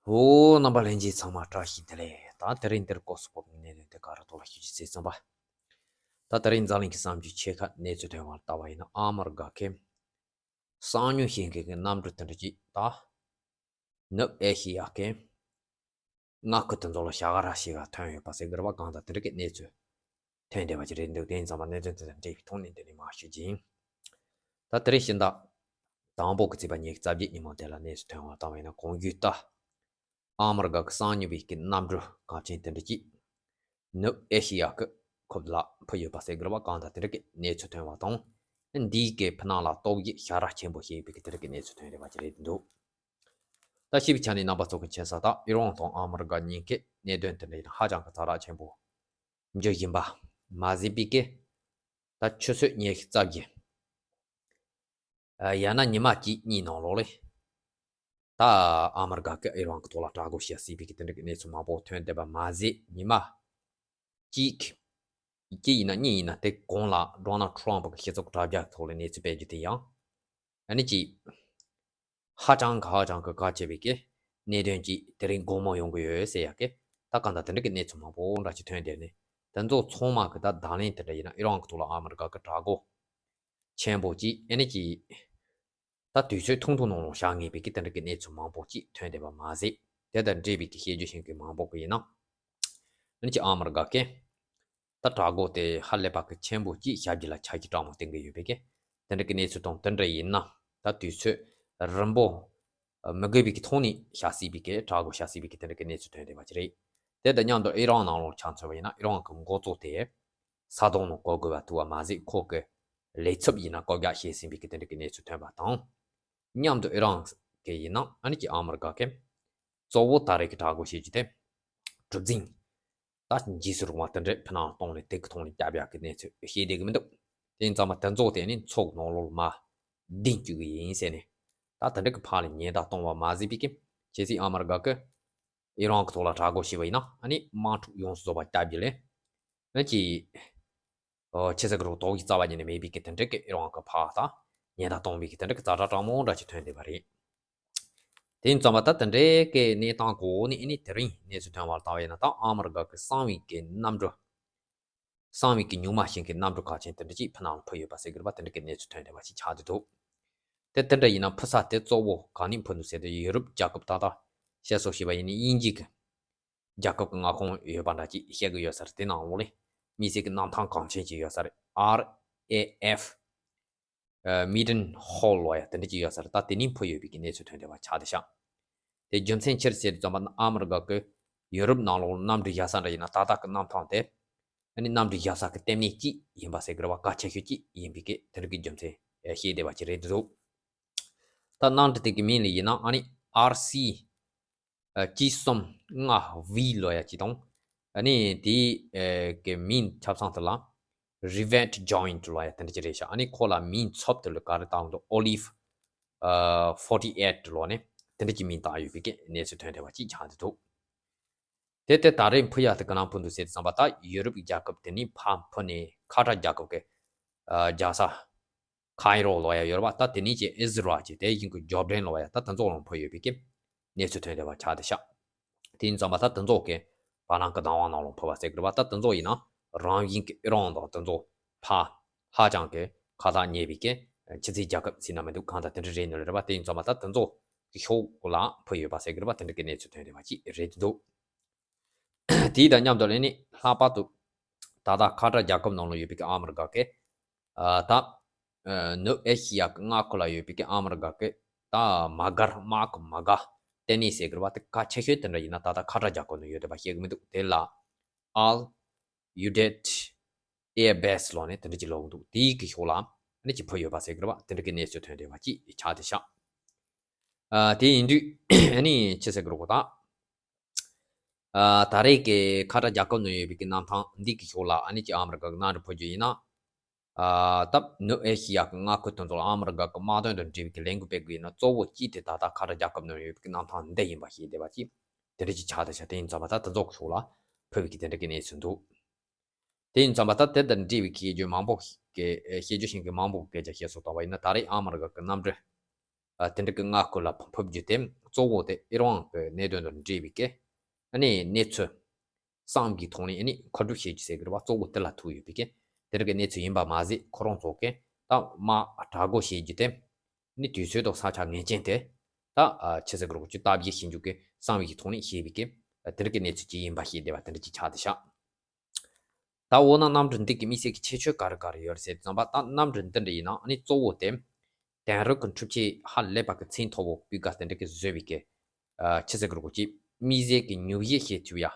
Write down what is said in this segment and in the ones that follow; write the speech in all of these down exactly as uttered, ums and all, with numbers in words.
འོ། རྣམ་པ་ལྷན་རྒྱས་ཚང་མ་བཀྲ་ཤིས་བདེ་ལེགས། ད་དེ་རིང་འདིར་སྐོར་སོགས་པ་གནད་དོན་དེ་ག་རེ་ཐོག་ལ་ཞུ་རྒྱུ་བྱས་ཙམ་པ། ད་དེ་རིང་འཛམ་གླིང་གི་བསམ་རྒྱུ་ཆེ་ཁག་གནས་ཚུལ་ཐོན་བར་ལྟ་བ་ཡིན་ན། ཨ་མི་རི་ཀ་གི་གསང་ཉུལ་བྱེད་མཁན་གྱི་གནམ་གྲུ་དེ་འདྲ་ཅིག་ད་ནུབ་ཨེ་ཤི་ཡ་གི་མངའ་ཁུལ་དེ་ཚོ་ལ་བྱ་དགའ་ར་ཞིག་ག་ཐོན་ཡོད་པ་ཟེར་གི་རེད་པ། གང་ལྟར་དེ་འདྲ་གི་གནས་ཚུལ་ཐོན་བསྡད་པ་ཅིག་རེད་འདུག་དེ་ཡིན་ཙང་མ་གནད་དོན་དེ་དང་འབྲེལ་བའི་ཐོག་ནས་འདི་ནས་མར་ཞུ་རྒྱུ་ཡིན། ད་དེ་རིང་ཕྱི་ཟླ་དང་པོ་གི་ཚེས་པ་ཉི་ཤུ་རྩ་བརྒྱད་ཉིན་མོ་དེ་ལ་གནས་ཚུལ་ཐོན་བར་བཏང་བ་ཡིན་ན། གོང་ཞུས་ལྟར་ཨ་མི་རི་ཀ་གི་གསང་ཉུལ་བའི་གི་གནམ་གྲུ་གལ་ཆེན་དེ་འདྲ་ཅིག་ནུབ་ཨེ་ཤི་ཡ་གི་ཁུལ་ལ་འཕུར་ཡོད་པ་ཟེར་གི་རེད་པ། གང་ལྟར་དེ་འདྲ་གི་གནས་ཚུལ་ཐོན་བ་དང་། འདིའི་གི་ཕུ་ནང་ལ་ཏོག་དབྱིབས་ཞབས་བྲོ་ཆེན་པོ་ཞེས་པའི་གི་དེ་འདྲ་གི་གནས་ཚུལ་ཐོན་བསྡད་པ་ཅིག་རེད་འདུག་ད་ཞིབ་ཆ་ནས་རྣམ་པ་ཚོ་གི་མཁྱེན་གསལ་ལྟར། ཨི་རན་དང་ཨ་མི་རི་ཀ་གཉིས་ཀས་གནད་དོན་དེ་འདྲ་ཡིན་ན་ཧ་ཅང་གི་ཛ་དྲག་ཆེན་པོ་འཇོག་བཞིན་པ་མ་ཟད་པའི་གི། ད་ཆུ་ཚོད་ཉི་ཤུ་རྩ་བརྒྱད། ཨ། ཡང་ན་ཉི་མ་གཅིག་གཉིས་ནང་ལོགས་ལ། ད་ཨ་མི་རི་ཀ་གི་ཨི་རན་གི་ཐོག་ལ་དྲག་རྒོལ་བྱས་སྲིད་པའི་གི་དེ་འདྲ་གི་གནས་ཚུལ་མང་པོ་ཐོན་བསྡད་པ་མ་ཟད། ཉི་མ་གཅིག་གཅིག་ཡིན་ན་གཉིས་ཡིན་ན་དེ་གོང་ལ་ཌོ་ནལ་ཊམ་གི་སྤྱི་ཚོགས་དྲ་རྒྱ་ཐོག་ལ་གནས་ཚུལ་སྤེལ་རྒྱུ་དེ་ཡང་། ཨ་ནི་ཅིག་ཧ་ཅང་གི་ཧ་ཅང་གི་གལ་ཆེ་བའི་གི་གནད་དོན་ཅིག་དེ་རིང་དགོང་མོ་ཡོང་གི་ཡོད་ཟེར་ཡ་གི། ད་གང་ལྟར་དེ་འདྲ་གི་གནས་ཚུལ་མང་པོ་འདྲ་ཅིག་ཐོན་བསྡད་ནས། དེ་ཚོ་ཚང་མ་གི་ད་བརྡ་ལན་དེ་འདྲ་ཡིན་ན། ཨི་རན་གི་ཐོག་ལ་ཨ་མི་རི་ཀ་གི་དྲག་རྒོལ་ཆེན་པོ་ཅིག་ཨ་ནི་ཅིག་ད་དུས་ཚོད་ཐུང་ཐུང་ནང་ལ་བྱ་ངེས་པའི་གི་དེ་འདྲ་གི་གནས་ཚུལ་མང་པོ་ཅིག་ཐོན་བསྡད་པ་མ་ཟད། དེ་དང་འབྲེལ་བའི་གི་བཤད་རྒྱུ་བྱེད་མཁན་མང་པོ་གི་ཡིན་ན། ཨ་ནི་ཅིག་ཨ་མི་རི་ཀ་གི་ད་དྲག་རྒོལ་དེ་ཧ་ལས་པ་གི་ཆེན་པོ་ཅིག་བྱ་རྒྱུ་ལ་འཆར་གཞི་སྤྲང་མོ་བཏིང་གི་ཡོད་པའི་གི་དེ་འདྲ་གི་གནས་ཚུལ་དང་། དེ་འདྲ་ཡིན་ན་ད་དུས་ཚོད་རིང་པོ་མི་དགོས་པའི་གི་ཐོག་ནས་བྱ་སྲིད་པའི་གི། དྲག་རྒོལ་བྱ་སྲིད་པའི་གི་དེ་འདྲ་གི་གནས་ཚུལ་ཐོན་བསྡད་པ་ཅིག་རེད། དེ་དང་མཉམ་དུ་ཨི་རན་ནང་ལོགས་ཆ་མཚོན་པ་ཡིན་ན། ཨི་རན་གི་འགོ་གཙོ་དེ་ས་དོང་ནང་བཀོད་དགོས་པ་ཐུག་པ་མ་ཟད། ཁོ་གི་ལས་ཚབ་ཡིན་ན་བཀོད་རྒྱ་བྱས་ཟིན་པའི་གི་དེ་འདྲ་གི་གནས་ཚུལ་ཐོན་པ་དང་། མཉམ་དུ་ཨི་རན་གི་ཡིན་ན་ཨ་ནི་ཅིག་ཨ་མི་རི་ཀ་གི་གཙོ་བོ་ད་རེས་ཀྱི་དྲག་རྒོལ་བྱེད་རྒྱུ་དེ་གྲུ་གཟིངས་ད་འཇིགས་སུ་རུང་བ་དེ་འདྲ་ཕུ་ནང་གཏོང་ནས་དེ་གི་ཐོག་ནས་བརྒྱབ་ཡག་གི་གནས་ཚུལ་བཤད་བསྡད་གི་མི་འདུག་དེ་ཡིན་ཙང་མ་དེ་ཚོ་དེ་ནི་མཚོ་གི་ནང་ལོགས་ལ་མར་ལྡིང་བཅུག་གི་ཡིན་ཟེར་ནས། ད་དེ་འདྲ་གི་ཕར་ལ་ཉེན་བརྡ་གཏོང་བ་མ་ཟད་པའི་གི། གལ་སྲིད་ཨ་མི་རི་ཀ་གི་ཨི་རན་གི་ཐོག་ལ་དྲག་རྒོལ་བྱས་པ་ཡིན་ན། ཨ་ནི་དམག་འཁྲུག་ཡོངས་སུ་རྫོགས་པ་བརྒྱབ་རྒྱུ་ལས། ཨ་ནི་ཅིག་ཨོ། ཆི་ཟེར་གི་རུང་། དོགས་ཀྱི་རྩ་བ་ཉིད་ནས་མེད་པའི་གི་དེ་འདྲ་གི་ཨི་རན་གི་ཕར་ད་ཉེན་བརྡ་གཏོང་བའི་གི་དེ་འདྲ་གི་ཛ་དྲག་སྤྲང་མོ་འདྲ་ཅིག་ཐོན་བསྡད་པ་རེད། དེ་ཡིན་ཙང་མ་ད་དེ་འདྲའི་གི་གནས་སྟངས་གོ་ནི་ཨ་ནི་དེ་རིང་གནས་ཚུལ་ཐོན་བར་བལྟ་བ་ཡིན་ན། ད་ཨ་མི་རི་ཀ་གི་གསང་བའི་གི་གནམ་གྲུ། གསང་བའི་གི་མྱུལ་མ་ཤིང་གི་གནམ་གྲུ་གལ་ཆེན་དེ་འདྲ་ཅིག་ཕུ་ནང་འཕུར་ཡོད་པ་ཟེར་གི་རེད་པ། དེ་འདྲ་གི་གནས་ཚུལ་ཐོན་བསྡད་པ་ཅིག་ཆགས་བསྡད་འདུག་དེ་དེ་འདྲ་ཡིན་ན་འཕུར་ས་དེ་གཙོ་བོ་གང་ནས་འཕུར་འདུག་ཟེར་དུས། ཡུ་རོབ་རྒྱལ་ཁབ་ད་ལྟ་བཤད་སྲོལ་བྱས་པ་ཡིན་ན་དབྱིན་ཇི་གི་རྒྱལ་ཁབ་ཀྱི་མངའ་ཁོངས་ཡོད་པ་འདྲ་ཅིག་བཤད་ཀྱི་ཡོད་ས་རེད། དེ་ནང་ལོགས་ལ་མི་སེར་གྱི་གནམ་ཐང་གང་ཆེན་ཅིག་ཡོད་ས་རེད། ཨར་ཨེ་ཨེཕ། ཨ། མིད་ཌེན་ཧོལ་ལབ་ཡ་དེ་འདྲ་ཅིག་ཡོད་ས་རེད། ད་དེ་ནས་འཕུར་ཡོད་པའི་གི་གནས་ཚུལ་ཐོན་བསྡད་པ་ཆགས་བསྡད་ཤག་དེ་རྒྱུ་མཚན་ཅི་རེད་ཟེར་དུས་ཙམ་པ། ཨ་མི་རི་ཀ་གི་ཡུ་རོབ་ནང་ལོགས་ལ་གནམ་གྲུ་བཞག་ས་འདྲ་ཡིན་ན། ད་ལྟ་གི་གནམ་ཐང་དེ་ཨ་ནི་གནམ་གྲུ་བཞག་ས་གི་ལྟེ་གནས་གཅིག་ཡིན་པ་ཟེར་གི་རེད་པ། གལ་ཆེ་ཤོས་གཅིག་ཡིན་པའི་གི་དེ་འདྲ་གི་རྒྱུ་མཚན་བཤད་བསྡད་པ་ཅིག་རེད་འདུག་ད་གནམ་གྲུ་དེ་གི་མིང་ལ་ཡིན་ན་ཨ་ནི་ཨར་སི་ཨ། གཅིག་གསུམ་ལྔ་བི་ལབ་ཡ་ཅིག་དང་། ཨ་ནི་དེའི་ཨ། གི་མིང་ཆ་ཚང་དེ་ལ་རི་ཝེན་ཊི་ཇོ་ཡེན་ཊི་ལབ་ཡ་དེ་འདྲ་ཅིག་རེད་ཤག་ཨ་ནི་ཁོ་ལ་མིང་ཚབ་དེ་ལ་ག་རེ་བཏགས་འདུག་ཨོ་ལིབ་ཨ། ཕོར་ཊི་ཨེཊ་ལབ་ནས་དེ་འདྲ་ཅིག་མིང་བཏགས་ཡོད་པའི་གི་གནས་ཚུལ་ཐོན་བསྡད་པ་ཅིག་ཆགས་བསྡད་འདུག་དེ་དེ་ད་རེས་འཕུར་ཡ་དེ་ག་ན་འཕུར་འདུག་ཟེར་དུས་ཙམ་པ། ད་ཡུ་རོབ་ཀྱི་རྒྱལ་ཁབ་དེ་ནས་ཕར་འཕུར་ནས་ཁ་ཏར་རྒྱལ་ཁབ་ཀྱི་ཨ། རྒྱལ་ས་ཁའི་རོ་ལབ་ཡ་ཡོད་རེད་པ། ད་དེ་ནས་ཀྱི་ཨི་ཟི་རལ་གྱི། དེ་བཞིན་གྱི་ཇོར་ཌན་ལབ་ཡ། ད་དེ་ཚོ་ལ་འཕུར་ཡོད་པའི་གི་གནས་ཚུལ་ཐོན་བསྡད་པ་ཆགས་བསྡད་ཤག་དེ་ཡིན་ཙང་མ་ད་དེ་ཚོ་གི་བར་སྣང་གི་བདག་དབང་ནང་ལ་འཕུར་བ་ཟེར་གི་རེད་པ། ད་དེ་ཚོ་ཡིན་ན་རང་བཞིན་གྱི་ཨི་རན་དང་དེ་ཚོ་ཕར་ཧ་ཅང་གི་ཁ་ཐག་ཉེ་བའི་གི་ཕྱི་སྲིད་རྒྱལ་ཁབ་ཟེར་ན་མི་འདུག་གང་ལྟར་དེ་འདྲ་རེད་ནི་རེད་པ། དེ་ཡིན་ཙང་མ་ད་དེ་ཚོ་གི་ཕྱོགས་ལ་འཕུར་ཡོད་པ་ཟེར་གི་རེད་པ། དེ་འདྲ་གི་གནས་ཚུལ་ཐོན་བསྡད་པ་ཅིག་རེད་འདུག་དེ་དང་མཉམ་དུ་ལས་ནི་ལྷག་པར་དུ་ད་ལྟ་ཁ་ཏར་རྒྱལ་ཁབ་ནང་ལ་ཡོད་པའི་གི་ཨ་མི་རི་ཀ་གི་ཨ། ད་ཨ། ནུབ་ཨེ་ཤི་ཡ་གི་མངའ་ཁུལ་ལ་ཡོད་པའི་གི་ཨ་མི་རི་ཀ་གི་ད་དམག་སྒར། དམག་གི་དམག་སྒར་ལྟེ་གནས་ཟེར་གི་རེད་པ། དེ་གལ་ཆེ་ཤོས་དེ་འདྲ་ཡིན་ན་ད་ལྟ་ཁ་ཏར་རྒྱལ་ཁབ་ནང་ཡོད་བསྡད་པ་ཤེས་གི་མི་འདུག་དེ་ལ་ཨལ་ཡུ་ཌེཌ་ཨེར་བེ་སི་ལབ་ནས་དེ་འདྲ་ཅིག་ལབ་འདུག་དེའི་གི་ཕྱོགས་ལ་ཨ་ནི་ཅིག་འཕུར་ཡོད་པ་ཟེར་གི་རེད་པ། དེ་འདྲ་གི་གནས་ཚུལ་ཐོན་བསྡད་པ་ཅིག་ཆགས་བསྡད་ཤག་ཨ། དེ་ཡིན་དུས་ཨ་ནི་ཅི་ཟེར་གི་རེད་གོ། ད་ཨ། ད་རེས་ཀྱི་ཁ་ཏར་རྒྱལ་ཁབ་ནང་ཡོད་པའི་གི་གནམ་ཐང་འདི་གི་ཕྱོགས་ལ་ཨ་ནི་ཅིག་ཨ་མི་རི་ཀ་གི་གནམ་གྲུ་འཕུར་རྒྱུ་ཡིན་ན། ཨ། ད་ནུབ་ཨེ་ཤི་ཡ་གི་མངའ་ཁུལ་དེ་ཚོ་ལ་ཨ་མི་རི་ཀ་གི་དམག་དོན་དང་འབྲེལ་བའི་གི་ལས་འགུལ་སྤེལ་དགོས་ཡིན་ན། གཙོ་བོ་གཅིག་དེ་ད་ལྟ་ཁ་ཏར་རྒྱལ་ཁབ་ནང་ཡོད་པའི་གི་གནམ་ཐང་འདི་ཡིན་པ་ཤེས་བསྡད་པ་ཅིག་དེ་འདྲ་ཅིག་ཆགས་བསྡད་ཤག་དེ་ཡིན་ཙང་མ་ད་དེ་ཚོ་གི་ཕྱོགས་ལ་འཕུར་བའི་གི་དེ་འདྲ་གི་གནས་ཚུལ་འདུག་དེ་ཡིན་ཙང་མ་ད་དེ་དང་འབྲེལ་བའི་གི་བཤད་རྒྱུ་མང་པོ་གི་བཤད་རྒྱུ་ཤིང་གི་མང་པོ་གི་སྐད་ཆ་བཤད་སོང་། ལྟ་བ་ཡིན་ན་ད་རེས་ཨ་མི་རི་ཀ་གི་གནམ་གྲུ་ ཨ་དེ་འདྲ་གི་མངའ་ཁུལ་ལ་ཕུབ་རྒྱུ་དེ་གཙོ་བོ་དེ་ཨི་རན་གྱི་གནད་དོན་དང་འབྲེལ་བའི་གི་ཨ་ནི་གནས་ཚུལ་གསང་བའི་ཐོག་ནས་ཨ་ནི་མཁོ་སྒྲུབ་བྱེད་རྒྱུ་ཟེར་གི་རེད་བ། གཙོ་བོ་དེ་ལ་ཐུག་ཡོད་པའི་གི་དེ་འདྲ་གི་གནས་ཚུལ་ཡིན་པ་མ་ཟད། ཁོ་རང་ཚོ་གི་ད་དམག་དྲག་རྒོལ་བྱེད་རྒྱུ་དེ་ནི་དུས་ཚོད་དང་ས་ཆ་ངེས་ཅན་དེ་ད་ཨ་ཆི་ཟེར་གི་རེད་གོ་ཅིག་སྟབས་བདེ་ཞིག་འཇུག་གི་གསང་བའི་གི་ཐོག་ནས་བྱས་པའི་གི་དེ་འདྲ་གི་གནས་ཚུལ་ཅིག་ཡིན་པ་ཤེས་བདེ་བ་དེ་འདྲ་ཅིག་ཆགས་བསྡད་ཤག་ད་འོ་ན་གནམ་གྲུ་འདི་གི་དམིགས་བསལ་གྱི་ཁྱད་ཆོས་ག་རེ་ག་རེ་ཡོད་རེད་ཟེར་དུས་ཙམ་པ། ད་གནམ་གྲུ་འདི་འདྲ་ཡིན་ན་ཨ་ནི་གཙོ་བོ་དེ་དེང་རབས་ཀྱི་འཕྲུལ་ཆས་ཧ་ལས་པ་གི་ཚད་མཐོ་པོ་སྤུས་ཀ་དེ་འདྲ་གི་བཟོ་བའི་གི་ཨ་ཆི་ཟེར་གི་རེད་གོ་ཅིག་དམིགས་བསལ་གྱི་ཉོ་གཞི་བྱེད་ཐུབ་ཡ།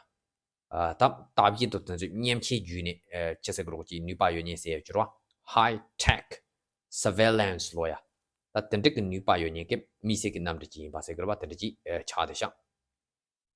ཨ་ད་ལྟ་བཞིན་དུ་དེ་ཚོའི་མཉེན་ཆས་བརྒྱུད་ནས་ཨ་ཆི་ཟེར་གི་རེད་གོ་ཅིག་ནུས་པ་ཡོད་མཁན་ཟེར་ཡ་ཅིག་ཡོད་རེད་བ། High tech surveillance ལབ་ཡ། ད་དེ་འདྲ་གི་ནུས་པ་ཡོད་མཁན་གྱི་དམིགས་བསལ་གྱི་གནམ་གྲུ་ཅིག་ཡིན་པ་ཟེར་གི་རེད་བ། དེ་འདྲ་ཅིག་ཨ་ཆགས་བསྡད་ཤག་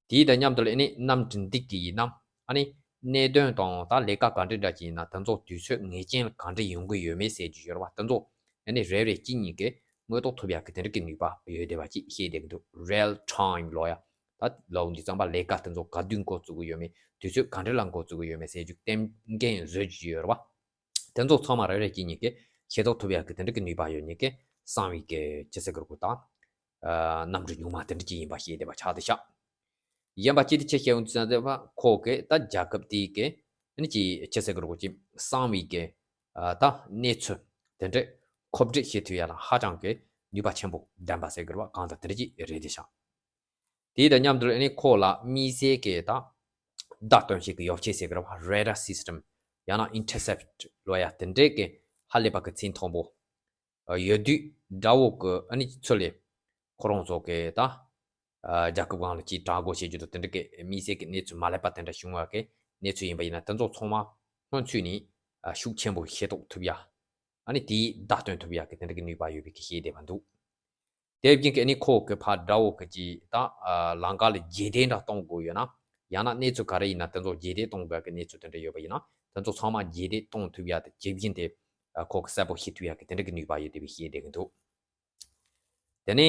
དེའི་དང་མཉམ་དུ་ཨ་ནི་གནམ་གྲུ་འདི་གི་ཡིན་ན་ཨ་ནི་གནད་དོན་དང་ད་ལས་ཀ་ག་འདྲ་འདྲ་ཅིག་ཡིན་ན་དེ་ཚོ་དུས་ཚོད་ངེས་ཅན་ལ་ག་འདྲ་ཡོང་གི་ཡོད་མེད་ཟེར་རྒྱུ་ཡོད་རེད་བ། དེ་ཚོ་ཨ་ནི་རེ་རེ་གཅིག་གཉིས་ཀྱིས་དངོས་ཐོག་ཐུབ་ཡག་གི་དེ་འདྲ་གི་ནུས་པ་ཡོད་བསྡད་པ་ཅིག་ཤེས་བསྡད་ཀྱི་འདུག Real time ལབ་ཡ། ད་ལབ་དུས་ཙམ་པ་ལས་ཀ་དེ་ཚོ་ག་དུས་འགོ་བཙུགས་ཀྱི་ཡོད་མེད། དུས་ཚོད་ག་འདྲ་ལ་འགོ་བཙུགས་ཀྱི་ཡོད་མེད་ཟེར་རྒྱུ་གཏན་འཁེལ་བཟོ་རྒྱུ་ཡོད་རེད་བ། དེ་ཚོ་ཚང་མ་རེ་རེ་གཅིག་གཉིས་ཀྱིས་ཤེས་རྟོགས་ཐུབ་ཡག་གི་དེ་འདྲ་གི་ནུས་པ་ཡོད་མཁན་གྱི་གསང་བའི་གི་ཆི་ཟེར་གི་རེད་གོ་ད། ཨ་གནམ་གྲུ་ཉུང་མ་དེ་འདྲ་ཅིག་ཡིན་པ་ཤེས་བསྡད་པ་ཆགས་བསྡད་ཤག་གཞན་པ་ཅིག་དེ་ཆེ་ཤེས་འོང་དུས་ཙམ་པ་ཁོ་གི་ད་རྒྱལ་ཁབ་དེའི་གི་ཨ་ནི་ཅིག་ཆི་ཟེར་གི་རེད་གོ་ཅིག་གསང་བའི་གི་ཨ་ད་གནས་ཚུལ་དེ་འདྲ་མཁོ་སྒྲུབ་བྱེད་ཐུབ་ཡ་ལ་ཧ་ཅང་གི་ནུས་པ་ཆེན་པོ་ལྡན་པ་ཟེར་གི་རེད་བ། གང་ལྟར་དེ་འདྲ་ཅིག་རེད་བསྡད་ཤག་དེ་དང་མཉམ་དུ་ཨ་ནི་ཁོ་ལ་དམིགས་བསལ་གྱི་ད་བརྡ་སྟོན་བྱེད་ཀྱི་ཡོ་བྱད་ཟེར་གི་རེད་བ། Radar system ཡང་ན་intercept ལབ་ཡ་དེ་འདྲའི་གི་ཧ་ལས་པ་གི་ཚད་མཐོན་པོ་ཡོད་དུས། དགྲ་བོ་གི་ཨ་ནི་ཚུར་ལ་ཁོ་རང་ཚོ་གི་ད་རྒྱལ་ཁབ་སྒང་ལ་ཅིག་དྲག་རྒོལ་བྱེད་རྒྱུ་དང་དེ་འདྲ་གི་དམིགས་བསལ་གྱི་གནས་ཚུལ་མ་ལེགས་པ་དེ་འདྲ་བྱུང་བ་གི་གནས་ཚུལ་ཡིན་པ་ཡིན་ན་དེ་ཚོ་ཚང་མ་སྔོན་ཚུད་ནས་ཤུགས་ཆེན་པོ་ཤེས་རྟོགས་ཐུབ་ཡ། ཨ་ནི་དེའི་བརྡ་སྟོན་ཐུབ་ཡ་གི་དེ་འདྲ་གི་ནུས་པ་ཡོད་པའི་གི་ཤེས་བསྡད་པ་འདུག་དེ་བཞིན་གྱི་ཨ་ནི་ཁོ་གི་ཕར་དགྲ་བོ་གི་ཅིག་ད་ལམ་ཁ་ལ་རྗེས་འདེད་འདྲ་གཏོང་དགོས་ཡོད་ན། ཡང་ན་གནས་ཚུལ་ག་རེ་ཡིན་ན་དེ་ཚོ་རྗེས་འདེད་གཏོང་དགོས་ཀྱི་གནས་ཚུལ་དེ་འདྲ་ཡོད་པ་ཡིན་ན། དེ་ཚོ་ཚང་མ་རྗེས་འདེད་གཏོང་ཐུབ་ཡ་དེ་ཇི་བཞིན་དེ་ཁོ་གི་གསལ་པོ་ཤེས་ཐུབ་ཡ་གི་དེ་འདྲ་གི་ནུས་པ་ཡོད་དེ་བས་ཤེས་བསྡད་ཀྱི་འདུག་དེ་ནས་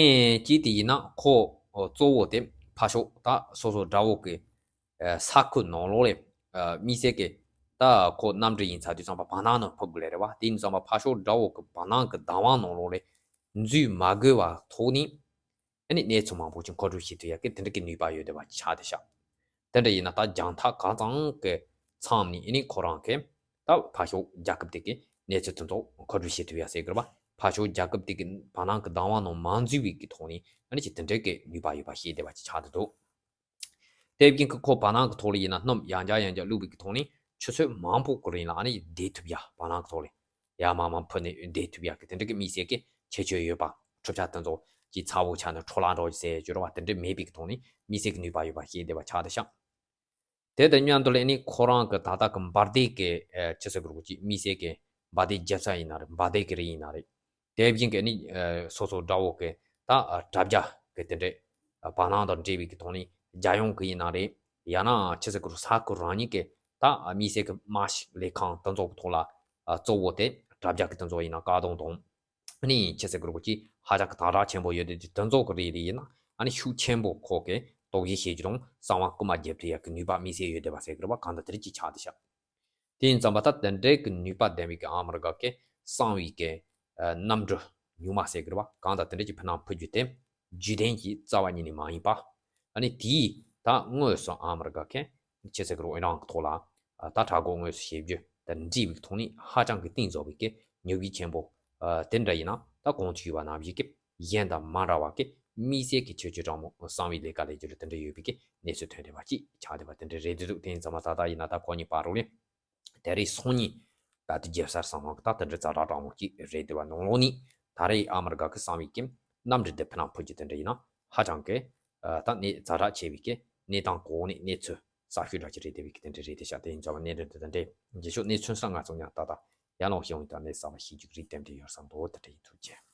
ཅིག་དེ་ཡིན་ན་ཁོ་གཙོ་བོ་དེ་ཕར་ཕྱོགས་ད་སོ་སོ་དགྲ་བོ་གི་ས་ཁུལ་ནང་ལོགས་ལ་དམིགས་བསལ་གྱི་ད་ཁོ་གནམ་གྲུ་ཡིན་ཚར་དུས་ཙམ་པ་བར་སྣང་ནང་ཕུབ་དགོས་ལེ་རེད་བ། དེ་ཡིན་ཙམ་པ་ཕར་ཕྱོགས་དགྲ་བོ་གི་བར་སྣང་གི་བདག་དབང་ནང་ལོགས་ལ་འཛུལ་མ་དགོས་པ་ཐོག་ནས་ཨ་ནི་གནས་ཚུལ་མང་པོ་ཅིག་མཁོ་སྒྲུབ་བྱེད་ཐུབ་ཡག་གི་དེ་འདྲ་གི་ནུས་པ་ཡོད་བསྡད་པ་ཆགས་བསྡད་ཤག་དེ་འདྲ་ཡིན་ན་ད་རྒྱང་ཐག་གང་ཙམ་གི་མཚམས་ནས་ཨ་ནི་ཁོ་རང་གི་ད་ཕར་ཕྱོགས་རྒྱལ་ཁབ་དེ་གི་གནས་ཚུལ་དེ་ཚོ་མཁོ་སྒྲུབ་བྱེད་ཐུབ་ཡག་ཟེར་གི་རེད་བ། ཕར་ཕྱོགས་རྒྱལ་ཁབ་དེ་གི་བར་སྣང་གི་བདག་དབང་ནང་མ་འཛུལ་བའི་གི་ཐོག་ནས་ཨ་ནི་ཅིག་དེ་འདྲའི་གི་ནུས་པ་ཡོད་པ་ཤེས་བསྡད་པ་ཅིག་ཆགས་བསྡད་འདུག་དེ་བཞིན་གྱི་ཁོ་བར་སྣང་གི་ཐོག་ལ་ཡིན་ན་སྣུམ་ཡང་བསྐྱར་ཡང་བསྐྱར་བླུགས་པའི་གི་ཐོག་ནས་ཆུ་ཚོད་མང་པོ་གི་རིང་ལ་ཨ་ནི་བསྡད་ཐུབ་ཡ། བར་སྣང་གི་ཐོག་ལ་ཡར་མར་མར་འཕུར་ནས་བསྡད་ཐུབ་ཡ་གི་དེ་འདྲ་གི་དམིགས་བསལ་གྱི་ཁྱད་ཆོས་ཡོད་པ། འཕྲུལ་ཆས་དེ་ཚོ་གི་ཚ་བོ་ཆ་ནས་འཕྲོ་བརླག་འགྲོ་ཟེར་རྒྱུ་རེད་བ། དེ་འདྲ་མེད་པའི་གི་ཐོག་ནས་དམིགས་བསལ་གྱི་ནུས་པ་ཡོད་པ་ཤེས་བསྡད་པ་ཆགས་བསྡད་ཤག་དེ་དང་མཉམ་དུ་ལ་ཨ་ནི་ཁོ་རང་གི་ད་ལྟ་གི་འབར་མདེལ་གི་ཨེ་ཆི་ཟེར་དགོས་རེད་གོ་ཅིག་དམིགས་བསལ་གྱི་འབར་མདེལ་རྒྱབ་ས་ཡིན་ན་རེད། འབར་མདེལ་གི་རིགས་ཡིན་ན་རེད། དེ་བཞིན་གྱི་ཨ་ནི་ཨེ་སོ་སོ་དགྲ་བོ་གི་ད་ཨ་དྲ་རྒྱ་གི་དེ་འདྲའི་ཨ་བར་སྣང་དང་འབྲེལ་བའི་གི་ཐོག་ནས་རྒྱལ་ཡོངས་གི་ཡིན་ན་རེད། ཡང་ན་ཆི་ཟེར་དགོས་རེད། ས་ཁུལ་རང་ཉིད་ཀྱི་ད་ཨ་དམིགས་བསལ་གྱི་མ་ཤི་ལས་ཁང་དེ་ཚོ་གི་ཐོག་ལ་ཨ་གཙོ་བོ་དེ་དྲ་རྒྱ་གི་དེ་ཚོ་ཡིན་ན་བཀག་སྡོམ་དང་། ཨ་ནི་ཆི་ཟེར་དགོས་རེད་གོ་ཅིག་ཧ་ཅང་གི་དྲག་དྲག་ཆེན་པོ་ཡོད་དུས་དེ་ཚོ་གི་རིགས་རིགས་ཡིན་ན་ཨ་ནི་ཤུགས་ཆེན་པོ་ཁོ་གི་དོགས་གཞི་བྱེད་རྒྱུ་དང་གསང་བ་རྐུ་མ་རྒྱབ་ཐུབ་ཡག་གི་ནུས་པ་དམིགས་བསལ་ཡོད་བསྡད་པ་ཟེར་གི་རེད་བ། གང་ལྟར་དེ་འདྲ་ཅིག་ཆགས་བསྡད་ཤག་དེ་ཡིན་ཙང་པ་ད་དེ་འདྲའི་གི་ནུས་པ་ལྡན་པའི་གི་ཨ་མི་རི་ཀ་གི་གསང་བའི་གི་ཨ་གནམ་གྲུ་ཉུང་མ་ཟེར་གི་རེད་བ། གང་ལྟར་དེ་འདྲ་ཅིག་ཕུ་ནང་ཕུ་རྒྱུ་དེ་རྒྱུ་ལྡན་གྱི་རྩ་བ་ཉིད་ནས་མ་ཡིན་པ། ཨ་ནི་དེས་ད་དངོས་སུ་ཨ་མི་རི་ཀ་གི་ཆི་ཟེར་གི་རེད་གོ་ཨི་རན་གི་ཐོག་ལ་ཨ་ད་དྲག་རྒོལ་དངོས་སུ་བྱེད་རྒྱུ་དང་འབྲེལ་བའི་ཐོག་ནས་ཧ་ཅང་གི་གཏིང་ཟབ་པའི་གི་ཉོ་གཞི་ཆེན་པོ་ཨ་དེ་འདྲ་ཡིན་ན་ད་གོང་དུ་ཞུས་པ་ནང་བཞིན་གི་གཞན་དང་མ་འདྲ་བ་གི་དམིགས་བསལ་གྱི་ཁྱད་ཆོས་དྲང་མོ་གསང་བའི་ལས་ཀ་ལས་རྒྱུ་རུ་དེ་འདྲ་ཡོད་པའི་གི་གནས་ཚུལ་ཐོན་བསྡད་པ་ཅིག་ཆགས་བསྡད་པ་དེ་འདྲ་རེད་འདུག་དེ་ཡིན་ཙང་མ་ད་ལྟ་ཡིན་ན་ད་ཁོ་གཉིས་བར་རོགས་ལས་ད་རེས་སང་ཉིན་ད་དུ་རྒྱལ་སར་སང་ནང་གི་ད་དེ་འདྲ་ཛ་དྲག་དྲང་མོ་ཅིག་རེད་འདུག་བ། ནང་ལོགས་ནས་ད་རེས་ཨ་མི་རི་ཀ་གི་གསང་བའི་གི་གནམ་གྲུ་འདི་ཕུ་ནང་ཕུ་རྒྱུ་དེ་འདྲ་ཡིན་ན་ཧ་ཅང་གི་ཨ་ད་གནས་ཛ་དྲག་ཆེ་བའི་གི་གནས་སྟངས་གོང་ནས་གནས་ཚུལ་གསར་ཤོས་འདྲ་ཅིག་རེད་བསྡད་པའི་གི་དེ་འདྲ་རེད་བསྡད་ཤག་དེ་ཡིན་ཙང་བ་གནད་དོན་དེ་དེ་འདྲ་རྗེས་ཕྱོགས་གནས་ཚུལ་སང་ང་ཚོ་མཉམ་ད་ད་ཡར་ལངས་ཤེས་འོང་ད་གནས་གསར་བ་ཤེས་རྒྱུ་རིགས་ལྡན་དེ་ཡོད་བསམ་འདུག་དེ་འདྲ་ཡིན། ཐུགས་རྗེ་ཆེ།